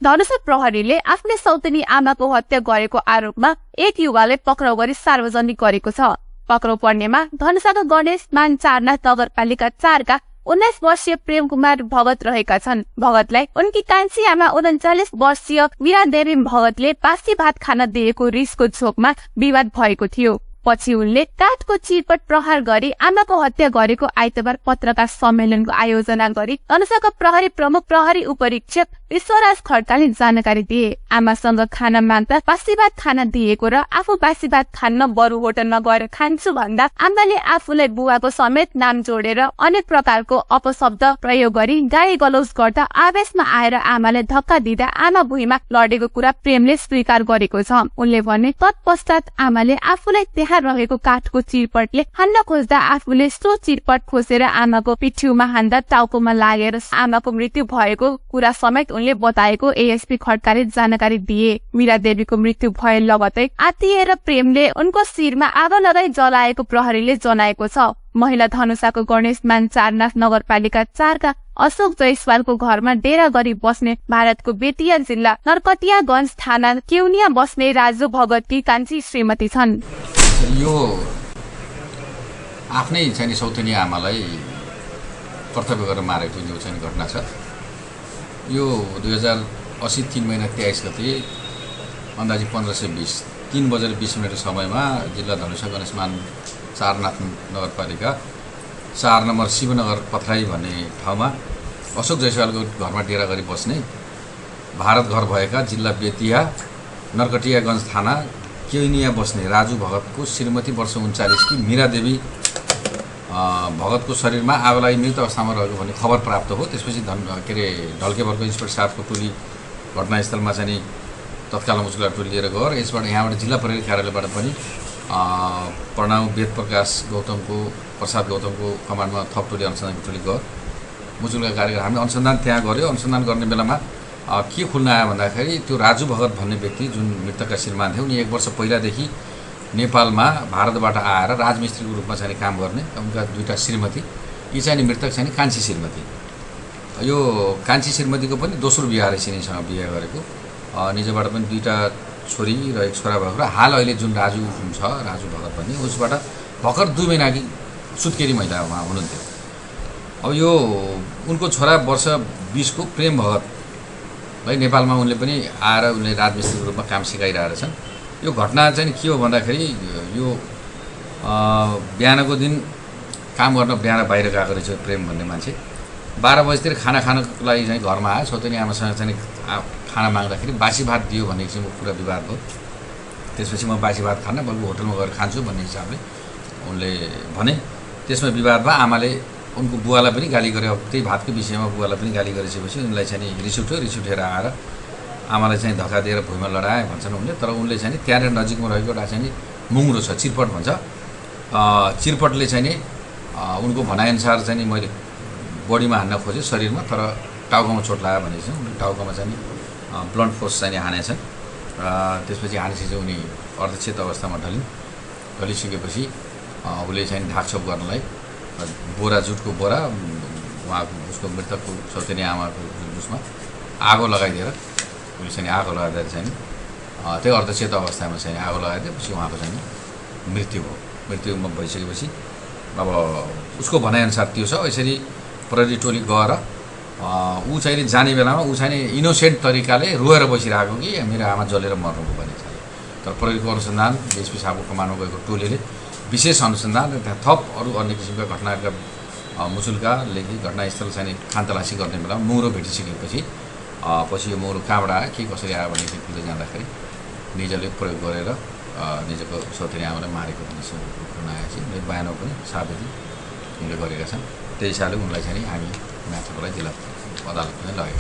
धनुषा प्रहरीले आफ्नै सौतेनी आमाको हत्या गरेको आरोपमा एक युवाले पक्राउ गरी सार्वजनिक गरेको छ। पक्राउ पर्नेमा धनुषाका गणेश मान 4 नगरपालिका 4 का 19 वर्षीय प्रेम कुमार भगत रहेका छन्। भगतलाई उनकी कान्छी आमा 39 वर्षीय मीरा देवी भगतले बासी भात खान दिएको रिसको झोकमा विवाद भएको थियो। पछि उनले काठको चिरपट प्रहार गरी आमाको हत्या गरेको आइतबार पत्रकार सम्मेलनको आयोजना गरी धनुषाका प्रहरी प्रमुख प्रहरी उपरीक्षक विश्वराज खड्काले जानकारी दिए। आमासँग खाना माग्दा बासी भात खान दिएको र आफू बासी भात खान्न बरु होटलमा गएर खान्छु भन्दा आमाले आफूलाई बुवाको समेत नाम जोडेर अनेक प्रकारको अपशब्द प्रयोग गरी गाली गलौज गर्दा आवेशमा आएर आमाले धक्का दिँदा आमा भुइँमा लडेको कुरा प्रेमले स्वीकार गरेको छ। उनले भने तत्पश्चात आमाले आफूलाई त्यहाँ रहेको काठको चिरपटले हान्न खोज्दा आफूले सो चिरपट खोसेर आमाको पिठ्यूमा हान्दा टाउकोमा लागेर आमाको मृत्यु भएको कुरा समेत उनले बताएको एएसपी खड्काले जानकारी दिए। मीरा देवीको मृत्यु भए लगतै आत्तिएर प्रेमले उनको शिरमा आगो लगाई जलाएको प्रहरीले जनाएको छ। महिला धनुषाको गणेश मान 4 नगरपालिका 4 का अशोक जयसवालको घरमा डेरा गरी बस्ने भारतको बेतिया जिल्ला नरकटियागञ्ज थाना केउनिया बस्ने राजु भगतकी कान्छी श्रीमती छन्। यो आफ्नै चाहिँ सौतेनी आमालाई कर्तव्य गरेर मारेको यो चाहिँ घटना छ। यो 2080 3 महिना 23 गते अन्दाजी 15:20 3:20 समयमा जिल्ला धनुषा गणेशमान 4 नगरपालिका 4 नम्बर शिवनगर पथराई भन्ने ठाउँमा अशोक जयसवालको घरमा डेरा गरी बस्ने भारत घर भएका जिल्ला बेतिया नरकटियागञ्ज थाना केउनिया बस्ने राजु भगतको श्रीमती वर्ष 39 की मीरा देवी भगतको शरीरमा आगोलाई मृत अवस्थामा रहेको भन्ने खबर प्राप्त हो। त्यसपछि ढल्केभरको इन्सपेक्टर साहबको टोली घटनास्थलमा चाहिँ तत्काल मुचुला टोली लिएर गएर यहाँबाट जिल्ला प्रहरी कार्यालयबाट पनि प्रणव वेद प्रसाद गौतमको कमान्डमा थप टोली अनुसन्धानको टोली गयो। मुचुलका कार्यक्रम हामीले अनुसन्धान त्यहाँ गऱ्यो। अनुसन्धान गर्ने बेलामा के खुल्न आयो भन्दाखेरि त्यो राजु भगत भन्ने व्यक्ति जुन मृतकका श्रीमान थियो उनी 1 वर्ष पहिलादेखि नेपालमा भारतबाट आएर राजमिस्त्रीको रूपमा चाहिँ काम गर्ने उनका 2टा श्रीमती यी चाहिँ मृतक चाहिँ कान्छी श्रीमती। यो कान्छी श्रीमतीको पनि दोस्रो बिहा सिनीसँग बिहा गरेको निजबाट पनि 2टा छोरी र 1 छोरा भएको र हाल अहिले जुन राजु भगत भन्ने उसबाट भर्खर 2 महिनाकी सुत्केरी महिला उहाँ हुनुहुन्थ्यो। अब यो उनको छोरा वर्ष 20 को प्रेम भगत है नेपालमा उनले पनि आएर उनले राजमिस्त्रीको रूपमा काम सिकाइरहेका छन्। यो घटना चाहिँ के हो भन्दाखेरि यो बिहानको दिन काम गर्न बिहान बाहिर गएको रहेछ प्रेम भन्ने मान्छे 12 बजेतिर खाना खानको लागि चाहिँ घरमा आयो। सौतेनी आमासँग चाहिँ खाना माग्दाखेरि बासी भात दियो भन्ने किसिमको कुरा विवाद भयो। त्यसपछि म बासी भात खान्न बल्कि होटलमा गएर खान्छु भन्ने हिसाबले उनले भने। त्यसमा विवाद भयो। आमाले उनको बुवालाई पनि गाली गरे। त्यही भातको विषयमा बुवालाई पनि गाली गरिसकेपछि उनलाई चाहिँ रिस उठेर आएर आमालाई चाहिँ धक्का दिएर भुइँमा लडाए भन्छन् उनले। तर उनले चाहिँ त्यहाँनिर नजिकमा रहेको एउटा चाहिँ मुङ्रो छ चिरपट भन्छ चिरपटले चाहिँ उनको भनाइअनुसार चाहिँ मैले बडीमा हान्न खोजेँ शरीरमा तर टाउकोमा चोट लाग्यो भनेपछि उनले टाउकोमा चाहिँ ब्लन्ट फोर्स चाहिँ हानेछन्। त्यसपछि हानेपछि चाहिँ उनी अर्धचेत अवस्थामा ढलिसकेपछि उसले चाहिँ ढाकछोप गर्नलाई जुटको बोरा उसको मृतकको सौतेनी आमाको उसमा आगो लगाइदिएर उसले चाहिँ आगो लगाइदिएर चाहिँ त्यो अर्धचेत अवस्थामा चाहिँ आगो लगाइदिएपछि उहाँको चाहिँ मृत्युमा भइसकेपछि अब उसको भनाइअनुसार त्यो छ। यसरी प्रहरी टोली गएर ऊ चाहिँ जाने बेलामा ऊ चाहिँ इनोसेन्ट तरिकाले रोएर बसिरहेको कि मेरो आमा जलेर मर्नुको भन्ने छ। तर प्रहरीको अनुसन्धान डिएसपी साहबको कमानमा गएको टोलीले विशेष अनुसन्धान त्यहाँ थप अरू अन्य किसिमका घटनाका मुचुल्कादेखि घटनास्थल चाहिँ खानतलासी गर्ने बेलामा मुङ्रो भेटिसकेपछि पछि यो मुङ्रो कहाँबाट आयो के कसरी आयो भन्ने खुल्दै जाँदाखेरि निजले प्रयोग गरेर निजको सौतेनी आमालाई मारेको भन्ने घटना आएपछि बयानमा पनि साबित उनले गरेका छन्। त्यही हिसाबले उनलाई चाहिँ हामी माथिबाट जिल्ला अदालतमा लगेका छौँ।